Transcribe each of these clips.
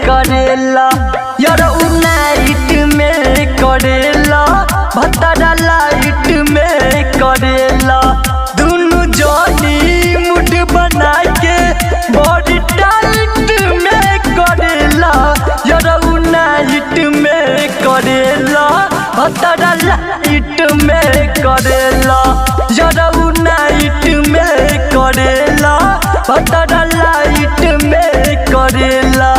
करेला, यरऊ नाइट में करेला, भतरा लाइट में करेला। दुनु जनी मुड बना के बॉडी टाइट में करेला, यरऊ नाइट में करेला, भतरा लाइट में करेला, यरऊ नाइट में करेला, भतरा लाइट में करेला।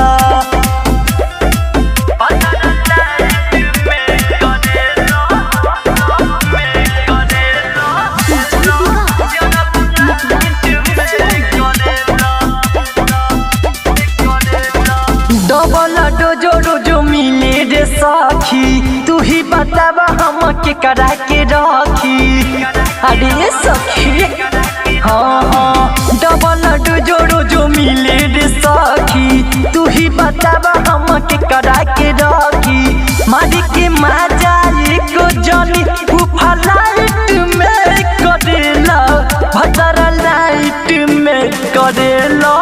डबल डोजो रोजो मिले रे सखी, तू ही बतावा हम के करा के रखी। अरे सखी, हाँ हाँ, डबल डोजो रोजो मिले रे सखी, तू ही बतावा हम के करा के रखी। मारी के माजा एको जनी उफा लाइट में करेला, भतरा लाइट में करेला,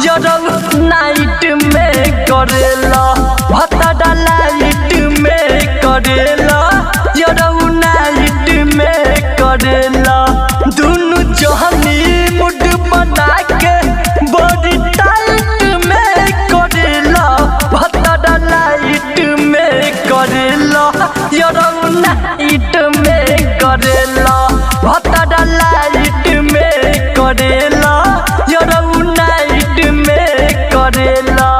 यरऊ नाइट में करेला, भतरा लाइट में करेला, यरऊ नाइट में करेला। दुनु जहनी मुड बना के बॉडी टाइट में करेला, भतरा लाइट में करेला, यरऊ नाइट में करेला, भतरा लाइट में करेला, यरऊ नाइट में करेला।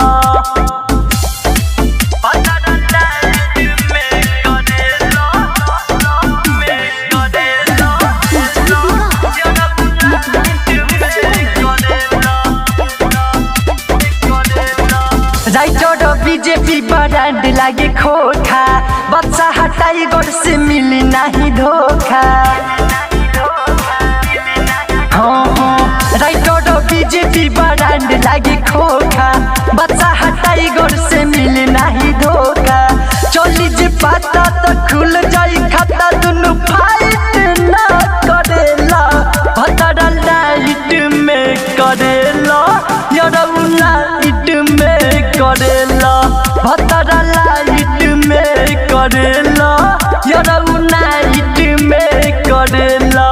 राइटर बीजेपी ब्रांड लागे खोखा, बच्चा हटाई गौर से मिली नहीं धोखा। हाँ हाँ, राइटर बीजेपी ब्रांड लागे खोखा, बच्चा हटाई गौर से मिली नहीं धोखा। चली जे पाता तो खुल जाई खाता, दुनु फाइट ना करेला, भतरा लाइट में करेला, यरऊ लाइट में करेला, भतरा लाइट में करेला, यरऊ नाइट में करेला।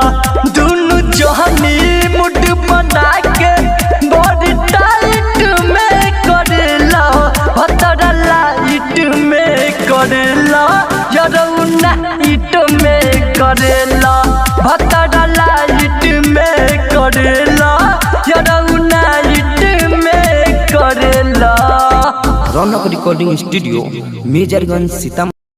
दुनु जहनी मुड बना के बॉडी टाइट में करेला, भतरा लाइट में करेला, यरऊ नाइट में करेला, भतरा लाइट में करेला, यरऊ नाइट में करेला। Raunak recording studio, Majorganj, Sitamarhi.